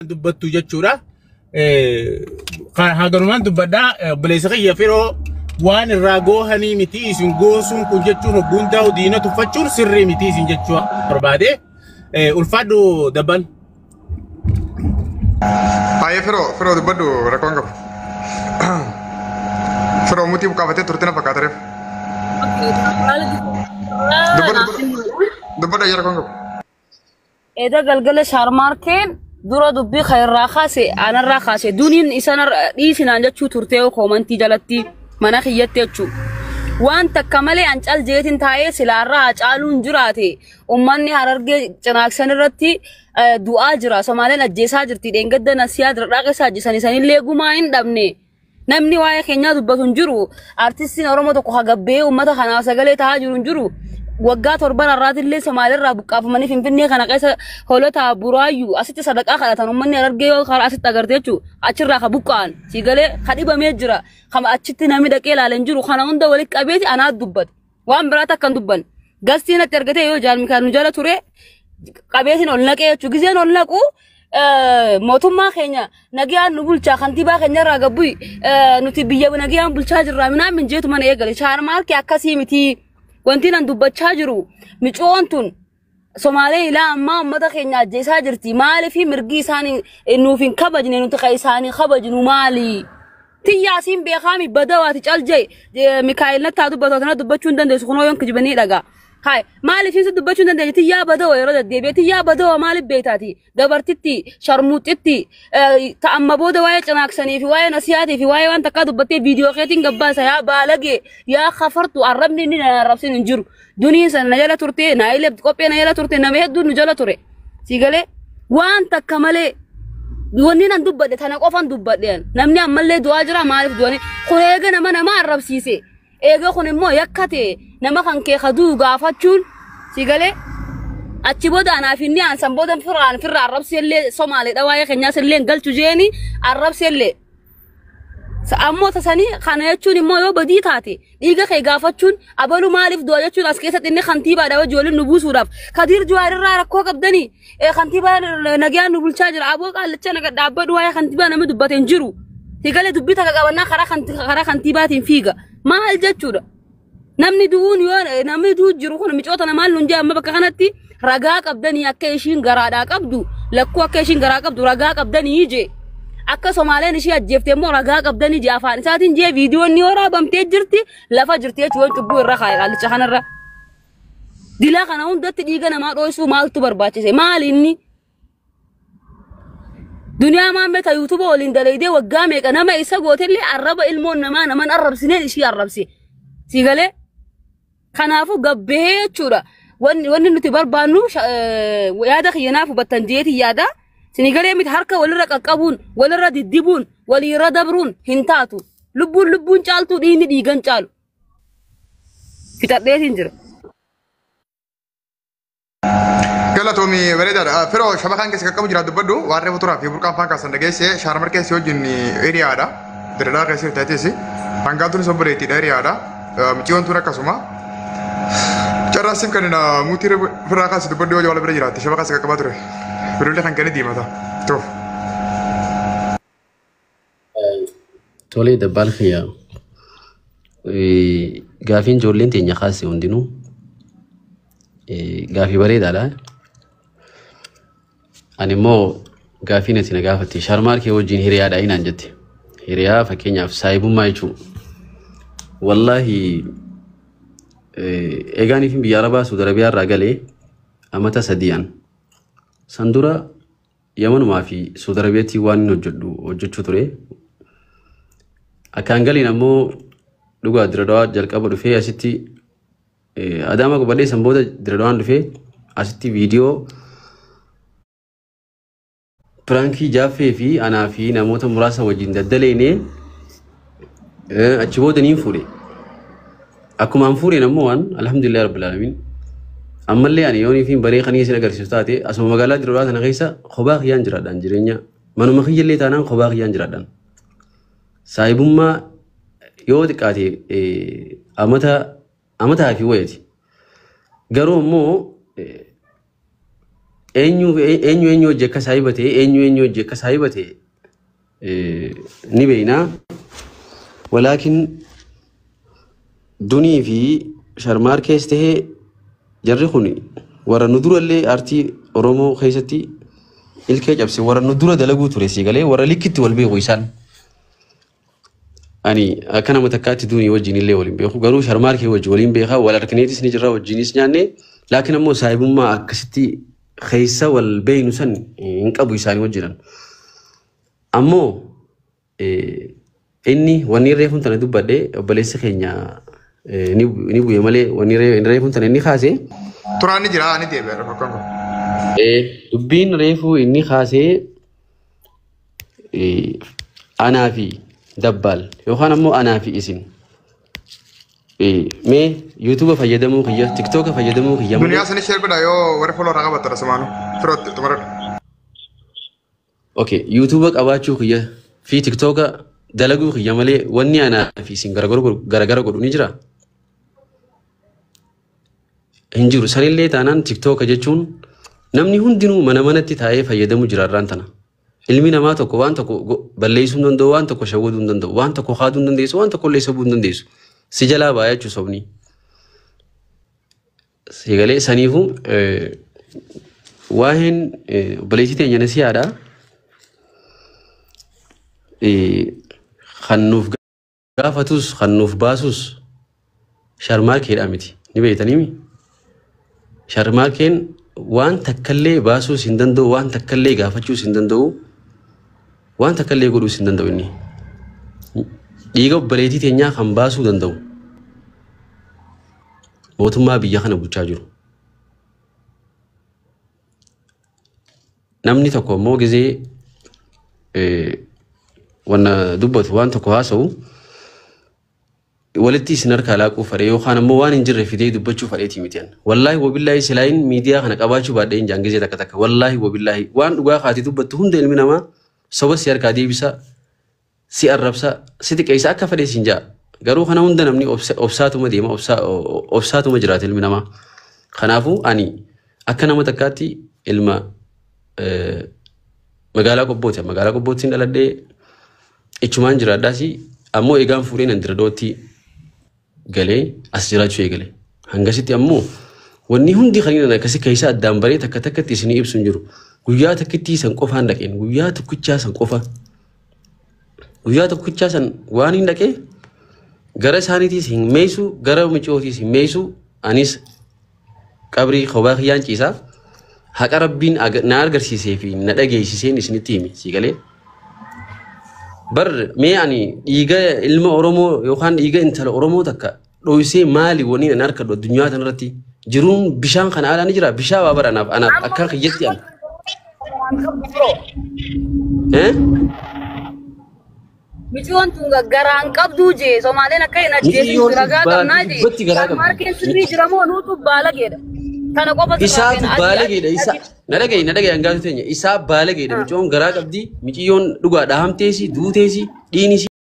Dubbattu jechuudha. Haganumaan dubbadhaa, obboleessa kiyya firoo, waan irraa goohanii miti isin goosuun kun jechuun hogguun taa'u diina tuffachuun sirrii miti isin jechuu barbaade. Ulfaadhu dabbal. Baay'ee firoo, firoo dubbadhu, rakkoon qabu. Firoo mutii buqaafatee turte na fakkaata reef. Dubbadhu, dubbadhu, rakkoon qabu. Eda galgala Shaarmaarkeen dura dubbii kan irraa kaase anarraa kaase, duniin isan dhiisinaan jechuu turtee koomantii jalatti mana kiyyatti jechuu. Waan takka malee an cal jeetiin taa'ee silaarraa caaluun jiraate, ummanni Harargee Cinaaksan irratti du'aa jira. Somaaleen ajjeesaa jirti. Dheengadda nasiyaa jira. Dhaqa ajjeesan isanillee gumaa hin dhabne. Namni waa'ee keenyaa dubbatu hin jiru. Artistiin Oromoo tokko hagabbee uummata kanaaf sagalee ta'aa jiru hin jiru. Waggaa 7 har'aatillee Somaaliirraa buqqaafamanii Finfinnee kana keessa Holota, Buraayyuu asitti sadaqaa kadhatan. Uummanni Harargee yoo karaa asitti agarte jechuudha, achirraa ka buqqa'an siigalee ka dhibamee jira, kama achitti namni dhaqee ilaalan jiru. Kana hunda walitti qabeeti anaat dubbate, waan biraatti akka hin dubbanne gastiin natti argatee yoo jaalmikaan nu jala ture qabeetiin ol naqee jechuudha. Gizeen ol naqu mootummaa keenya nagayaan nu bulchaa, kantiibaa keenya irraa gabbuyi, nuti biyya nagayaan bulchaa jirra minaan minjeetu mana eegale. Shaarmaarkee akkasii miti. Wanti nan dubbachaa jiru, micoon tun Somaalee ilaa ammaa uummata keenya ajjeesaa jirti. Maaliif mirgi isaanii nuuf hin kabajne? Nuti kan isaanii kabajnu maali? Tiyyaasiin beekaami badawaati cal jee Mikaa'el nattaa dubbatu tana dubbachuu hin dandeessu, kunoo yoon kijibanii dhagaa. Haay, maaliif isin dubbachuu hin dandeenye? Tiyyaa badawa yeroo deddeebi'e, tiyyaa badawa maaliif beektaati? Gabartitti, sharmuuxitti, ta'amma booda waa'ee Cinaaksanii fi waa'ee nasiyaatii fi waa'ee waan takkaa dubbattee viidiyoo keetiin gabbaasa, yaa baalagee, yaa kafartu. Arrabni inni na arrabsin hin jiru. Duniin sana na jala turte, naayilee qophee na jala turte, nama hedduun nu jala ture. Si galee, waan takka malee wanni nan dubbadhe tana qofan dubbadhe. Namni ammallee du'aa jira. Maaliif du'anii? Kun eega nama nama arrabsiise. Eega kun immoo yakka ta'e, nama kan kee kaduu gaafachuun si galee, achi booda anaaf inni aansan booda firraan firra arrabseellee Somaaleedha, waa'ee keenyaas illee galchu jeeni arrabseellee. Ammoo tasanii kana jechuun immoo yoo badii taate dhiiga kee gaafachuun, abalu maaliif du'a jechuun, as keessatti inni kantiibaadha wajji waliin nu buusuudhaaf Kadiir Jawaar irraa rakkoo qabdanii, kantiibaa nagayaan nu bulchaa jira, aboo qaallicha naga dhaabbadhu, waa'ee kantiibaa namni dubbate hin jiru. Higalee dubbii takka qabannaa karaa kantiibaatiin fiiga maal jechuudha. Namni du'uun yoo namni du'u jiru kun micoota namaan nun jee, amma bakka kanatti ragaa qabdanii akka ishiin garaadhaa qabdu, lakkuu akka ishiin garaa qabdu ragaa qabdanii jee. Akka Somaaleen ishii ajjeefte immoo ragaa qabdanii jee, afaan isaatiin jee, viidiyoon ni waraabamtee jirti, lafa jirti jechuun cubbuu irra kaa'e qaallicha kanarra. Dilaa kana hundatti dhiiga namaa dho'isuu maaltu barbaachise? Maali inni? Duniyaa maammee ta yuutuuba waliin dalaydee waggaa meeqa nama isa gootellee arraba ilmoon namaa naman arrabsineen ishii arrabse. Si galee? Kanaafuu gabbee jechuudha. Wanni nuti barbaannu yaada kiyyanaaf hubattan jeetii yaada. Sini galee miti, harka walirra qaqqabuun, walirra diddibuun, walirra dabruun hin taatu. Lubbuun lubbuun caaltuu, dhiigni dhiigan caalu. Fixadheetiin jira. Galatoomi, bareedaadha. Firoo, shabakaan keessa qaqqabu jira, dubbadhu. Waan reefu turaa fi burqaan faan kaasan dhageesse, Shaarmar keessa wajjin hiriyaadha. Diradhaa keessa taateesi. Hangaatuun sobboleettiidha, hiriyaadha. Micciyoon tun akkasuma. Carraasiif kan muutii firraa kaase dubbadhu, yoo jawala bira jiraatte shabakaa si qaqqabaa ture. Bilbilli kan kenni diimata. Toof. Tolee, dabbaal kiyya. Gaafiin ijoolleen teenya kaase hundinuu gaafii bareedaadha. Ani immoo gaafiin ati na gaafatte, Sharmaarkee wajjin hiriyaadha inaan jette. Hiriyaa fakkeenyaaf saayibummaa jechuudha. Wallaahi eegaaniif biyya Arabaa Saudi Arabiyaa irraa galee amata 3 an. San dura Yamanumaa fi Saudi Arabiyaatti waan inni hojjedhu hojjechuu ture. Akkaan galiin ammoo dhugaa Diradawaa jalqaba dhufee asitti, Adaama qubadhee san booda Diradawaan dhufee asitti viidiyoo prankii Jaaffee fi anaa fi namoota muraasa wajjin daddaleenee achi booda niin fuudhe. Akkuma an fuudheen ammoo waan alhamdulillah rabbil alamin, ammallee ani yoonii fi baree kan isin agarsiisu taate, asuma magaalaa Diradawaa tana keessa kophaa kiyyaan jiraadhaan, jireenya manuma kiyyallee taanaan kophaa kiyyaan jiraadhaan. Saayibummaa yoo xiqqaate amata amataa fi wayiti. Garuu immoo Eenyu eenyu eenyu hojii akka saahiba ta'e, eenyu eenyu hojii akka saahiba ta'e ni beekna. Walaakin Dunii fi Sharmaarkees tahee jarri kun warra nu durallee aartii Oromoo keessatti ilkee cabse, warra nu dura dalaguu ture, si galee, warra likkitti wal beeku isaan. Ani akka nama takkaatti Dunii wajjin illee waliin beeku, garuu Sharmaarkee wajjin waliin beekaa, wal argineetis ni jirra, wajjinis nyaanne, laakiin ammoo saahibummaa akkasitti keessa wal beeynu san hin qabu isaanii wajjinan. Ammoo inni wanni reefuun tana dubbadhe, obboleessi keenya ni bu'e malee, wanni reefuun tana inni kaase. Turaan ni jira, ni deebi'a rakkoon kun. Dubbiin reefuu inni kaasee anaa fi dabbaal yookaan ammoo anaa fi isin mee yuutuuba fayyadamuu kiyya, tiktooka fayyadamuu kiyya malee. Duniyaa sani share godha yoo warri follow irraa qabaatan asumaanu. Firootti xumuradhu. Okay, yuutuuba qabaachuu kiyya fi tiktooka dalaguu kiyya malee wanni anaa fi isin garagara godhu ni jira? Hin jiru. Sanillee taanaan tiktooka jechuun namni hundinuu mana manatti taa'ee fayyadamu jira irraan tana. Ilmi namaa tokko waan tokko balleessuu hin danda'u, waan tokko shawwaduu hin danda'u, waan tokko kaaduu hin dandeessu, waan tokko illee sobuu hin dandeessu. Si jalaa ba'a jechuu sobni. Sigalee saniifuu waa'een obboleettii teenya nasiyaadha. Kan nuuf gaafatus kan nuuf baasus Sharmaarkeedha miti. Ni beektaniimi? Sharmaarkeen waan takkallee baasuus hin danda'u, waan takkallee gaafachuus hin danda'u, waan takkallee godhuus hin danda'u inni. Dhiiga obboleettii teenyaa kan baasuu danda'u mootummaa biyya kana bulchaa jiru. Namni tokko immoo gizee wanna dubbatu, waan tokko haasa'u, walitti isin harkaa laaquu fedhe yookaan ammoo waan hin jirre fidee dubbachuu fedheeti miti an. Wallaahi wabillaahi silaayin miidiyaa kana qabaachuu baadhee hin jaan gizee takka takka. Wallaahi wabillaahi waan dhugaa kaatee dubbattu hunda ilmi namaa soba si harkaa deebisa, si arrabsa, si xiqqeessa, akka fedhe siin ja'a. Garuu kana hunda namni obsaatuma deema, obsaatuma jiraata ilmi namaa. Kanaafuu ani akka nama takkaatti ilma magaalaa Qobbooti. Magaalaa Qobboottiin dhaladhee ichumaan jiraadhaas, ammoo eegaan fuudhee nan Diradootti galee as jiraachuu eegale. Hangasitti ammoo wanni hundi kan inni akkasii keessa addaan baree takka takkatti isinii ibsu hin jiru. Guyyaa takkittii san qofaan dhaqeen, guyyaa tokkichaa san qofa. Guyyaa tokkichaa san waan hin dhaqee gara isaaniitiis hin meessu, gara micootiis hin meessu, anis qabrii kophaa kiyyaan ciisaa, haqa Rabbiin na agarsiisee fi na dhageessiseen isinitti himi, si galee. Bar mee ani dhiiga ilma Oromoo yookaan dhiiga intala Oromoo takka dhoysee maali waniin an harkadhu addunyaa kanarratti? Jiruun bishaan kana alaa ni jira, bishaan waa bara anaaf akka kiyyatti an. Eh? Miciyoon tun garaan qabduu jee, Somaaleen akka hin ajjeesin Miciyyoon ragaa qabnaa jee. dhibbatti garaa qabdi. Sharmaarkeen sirrii jira moo nuutu baalageedha? Kana qofa sirraa Isaatu feena. Ati baalageedha isa. Na dhaga'i, na dhaga'i, hangaatu teenya. Isaa baalageedha. Miciyyoon garaa qabdi. Miciyyoon dhugaadha, hamteesi, duuteesi, dhiinisi.